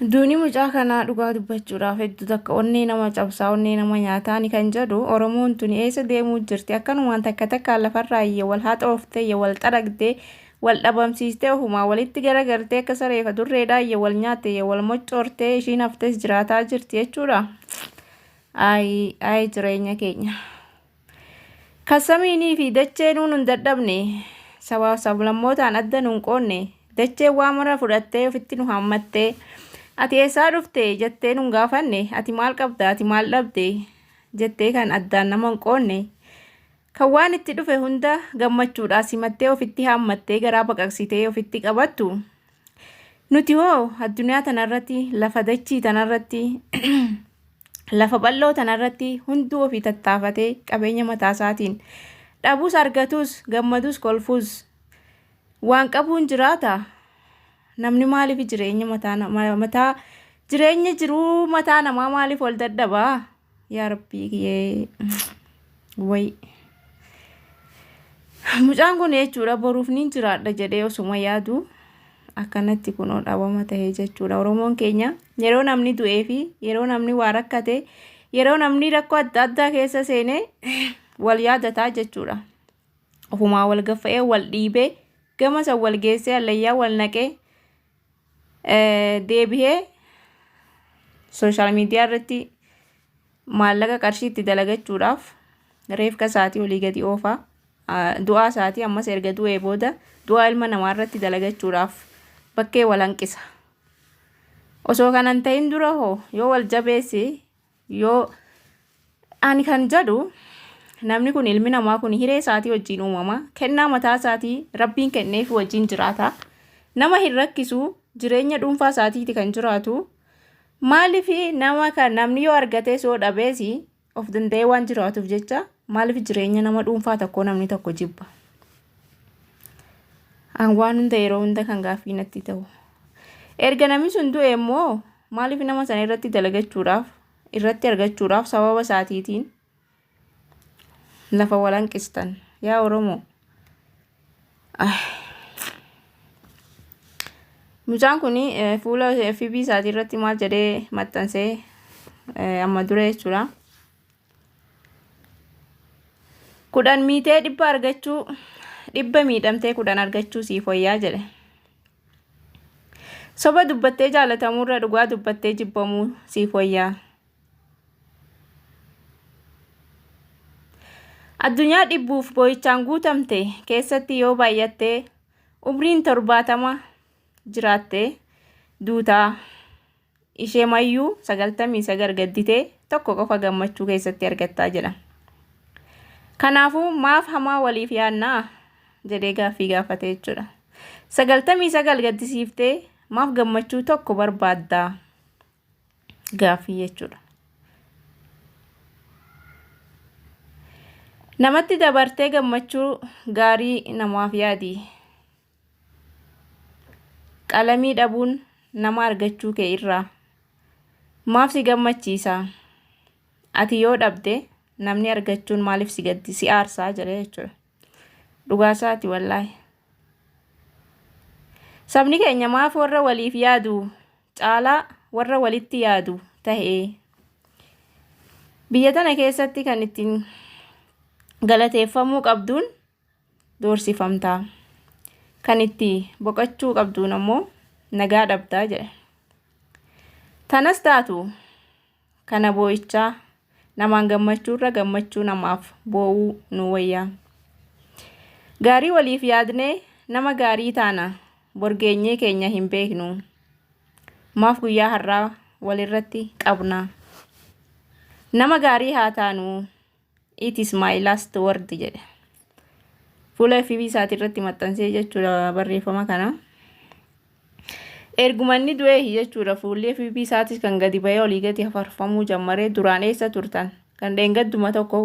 Duuni mucaa kanaa dhugaa dubbachuudhaaf hedduu takka onnee nama cabsaa, onnee nama nyaataa. Ani kan jedhu, Oromoon tuni eessa deemuu jirti? Akkanumaan takka takkaan lafarraa iyya wal haxooftee, iyya wal xaragdee, wal dhabamsiistee, ofumaa walitti garagartee, akka sareefa durreedhaa iyya wal nyaatte, iyya wal moccoortee, ishiin haftes jiraataa jirti jechuudha. Ayi ayi, jireenya keenya. Kan samiinii fi dacheenuu nun dadhabne, sabaaf sablammootaan adda nun qoonne, dacheen waa mara fudhattee ofitti nu haammattee, ati eessaa dhufte jettee nun gaafanne, ati maal qabda, ati maal dhabde jettee kan addaan nama hin qoonne, kan waan itti dhufe hunda gammachuudhaa simattee ofitti haammattee garaa baqaqsitee ofitti qabattu. Nuti hoo addunyaa tanarratti, lafa dachii tanarratti, lafa bal'oo tanarratti hunduu ofii tattaafatee qabeenya mataa isaatiin dhabus argatus, gammadus kolfus waan qabuun jiraata. Namni maaliif jireenya mataa mataa jireenya jiruu mataa namaa maaliif wal dadhabaa? Yaa Rabbii kiyyee, wayi. Mucaan kun jechuudha, boruuf niin jiraadha jedhee osuma yaadu akkanatti kunoo dhabama ta'e jechuudha. Oromoon keenya yeroo namni du'ee fi yeroo namni waa rakkate, yeroo namni rakkoo adda addaa keessa seene wal yaadataa jechuudha. Ofumaa wal gaffa'ee, wal dhiibee, gama san wal geessee, hallayyaa wal naqee, deebihee social media irratti maallaqa qarshii itti dalagachuudhaaf reefka isaatii olii gadi oofaa. Du'aa isaatii ammas erga du'ee booda du'aa ilma namaa irratti dalagachuudhaaf bakkee wal hanqisa. Osoo kana hin ta'in dura hoo yoo wal jabeesse? Yoo ani kan jedhu, namni kun, ilmi namaa kun hiree isaatii wajjin uumama, kennaa mataa isaatii Rabbiin kenneef wajjin jiraata, nama hin rakkisu, jireenya dhuunfaa isaatiiti kan jiraatu. Maaliif nama kan namni yoo argatees yoo dhabees of danda'ee waan jiraatuuf jecha, maaliif jireenya nama dhuunfaa tokkoo namni tokko jibba? An waan hunda yeroo hunda kan gaaffii natti ta'u. Erga namni sun du'e immoo maaliif nama sana irratti dalagachuudhaaf, irratti argachuudhaaf sababa isaatiitiin lafa wal hanqistan, yaa Oromoo? Mucaan kun fuula FB isaatii irratti maal jedhee maxxansee amma dura jechuudha? 10 miitee 100 argachuu, 100 miidhamtee 10 argachuu siif wayyaa jedhe. Soba dubbattee jaalatamuurra dhugaa dubbattee jibbamuu siif wayyaa. Addunyaa dhibbuuf boo'ichaan guutamte keessatti yoo baay'attee umriin 70 jiraatte duutaa, ishee mayyuu 99 gadditee tokko qofa gammachuu keessatti argattaa jedha. Kanaafuu maaf hamaa waliif yaadnaa jedhee gaaffii gaafate jechuudha. 99 gaddisiiftee maaf gammachuu tokko barbaaddaa? Gaaffii jechuudha. Namatti dabartee gammachuu gaarii namaaf yaadi. Qalamii dhabuun nama argachuu kee irraa maaf si gammachiisa? Ati yoo dhabde namni argachuun maaliif si gaddi si aarsaa jedhee jechuudha. Dhugaa isaati wallaahi. Sabni keenya maaf warra waliif yaadu caalaa warra walitti yaadu ta'e? Biyya tana keessatti kan ittiin galateeffamuu qabduun doorsifamta. Kan itti boqachuu qabduun ammoo nagaa dhabda jedhe. Tanas taatu kana boo'ichaa namaan gammachuurra gammachuu namaaf boo'uu nu wayyaa. Gaarii waliif yaadnee nama gaarii taana, bor geenyee keenya hin beeknu. Maaf guyyaa har'aa walirratti qabna? Nama gaarii haa taanu. It is my last word jedhe. Fuula FB isaatii irratti maxxansee jechuudha barreeffama kana. Erguma inni du'ee jechuudha fuulli FB isaatis kan gadi ba'ee olii gadi hafarfamuu jammaree. Duraan eessa turtan? Kan dheengadduma tokko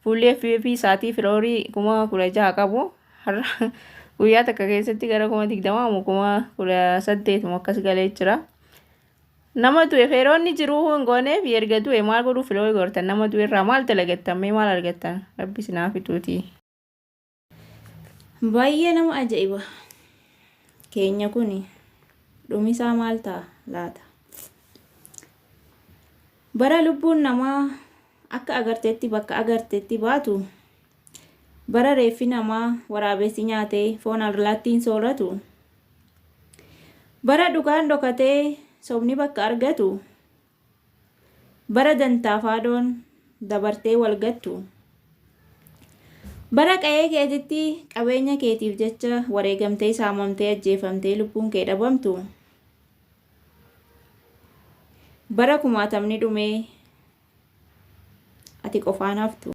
fuulli FB isaatii followerii 16,000 qabu har'a guyyaa takka keessatti gara 20,000 moo 18,000 moo akkas galee jira. Nama du'e yeroo inni jiruu hin gooneef, erga du'e maal godhuu follow gortan? Nama du'e irraa maal dalagattan mee? Maal argattan? Rabbi isin haa fixuutii. Baay'ee nama ajaa'iba. Keenya kuni dhumisaa maal ta'a laata? Bara lubbuun namaa akka agartetti bakka agartetti baatu, bara reeffi namaa waraabessi nyaatee foon allaattiin sooratu, bara dhugaan dhokatee sobni bakka argatu, bara dantaaf haadoon dabartee wal gattu, bara qa'ee keetitti qabeenya keetiif jecha wareegamtee saamamtee ajjeefamtee lubbuun kee dhabamtu, Bara kumaatamni dhumee ati qofaan haftu.